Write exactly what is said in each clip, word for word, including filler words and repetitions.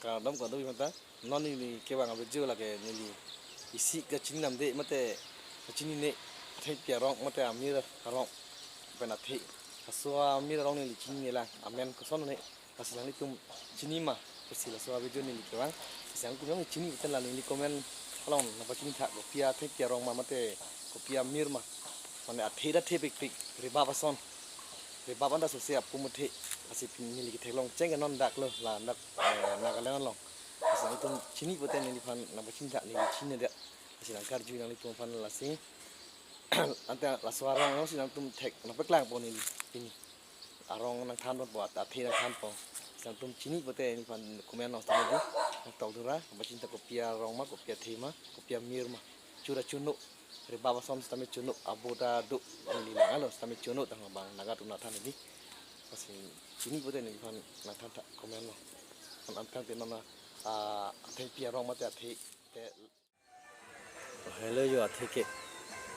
Kardom kardom iphanta. Non neli kevang a-video lake neli isi kachini namde mate kachinine athengpi arong mate amir arong pen athe. Laso amir arong neli chinine lang, amen koson ne, lasi nanglitum chini ma pusi laso a-video neli kevang. Lasi nanglitum jongsi chini pulote la neli comment along nangpachini tha, kopi athengpi arong ma mate kopi amir ma. Mane athe ta thepikpik, rebap ason. Rebap anta sose apu muthe. Lasi pini neli ketheklong cheng ke non dak lo, la dak, eh, Nagaland along. Lasi nanglitum chini pulote neliphan nangpachini tha, neli chininedet. Lasi nangkarju nanglitum aphan lasi. Ante laso arong jongsi nangtum thek nangpaklangpo neli pini. Arong nangthanpo, at-, athe nangthanpo. Lasi nangtum chini pulote neliphan comment along sitame nangtok dun ra, nangpachini tha kopi arong ma, kopi athe ma, kopi amir ma. Chura chuno. Rebap ason sitame chuno, abo ta do, neli lang alo sitame chuno tang abang Naga atum nangthan neli. Lasi chini pulote neliphan nangthan tha comment along. An antang te non a, ah, athengpi arong mate athe te. Hello yo athe ke.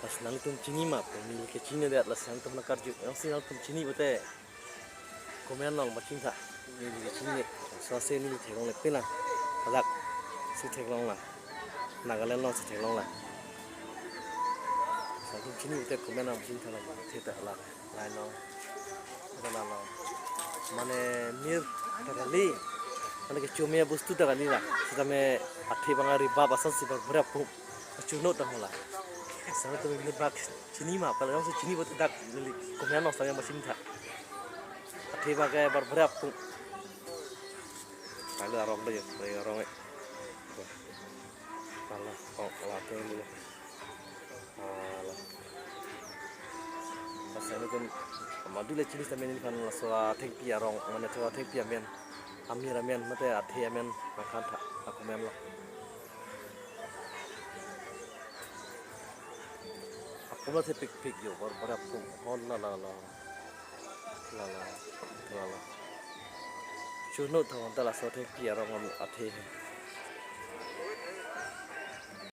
Lasi nanglitum chini ma pu neli ke chininedet, lasi nangtum nangkarju. Jongsi nangtum chini pulote comment along pachini tha. Neli ke chinine. Sose neli theklongle pela. Ladak si theklong la. Nagaland along si theklong la. Lasi nangtum chini pulote comment along pachini tha la. Athe ta la. Lain along. Hala along. Mane mir ta kali. Mane kecho me bostu ta kali la. Sitame athe abang rebap ason si barbara pu. Chuno tang la. Lasi nanglitum mir bak chini ma, apal jongsi chini pulote dak neli comment along sitame pachini tha. Athe abang ke barbara pu. Hala arong de, arong e. Hala, oh, hala athe lo. Hala. Lasi nanglitum madu le chini sitame neliphan laso athengpi arong, mane laso athengpi amen, amir amen, mate athe amen nangthan tha, a-comment along. Apo ma thepikpik yo, barbara pu, hon la la la. La la, la la. Chuno tha anta laso athengpi arong athe he.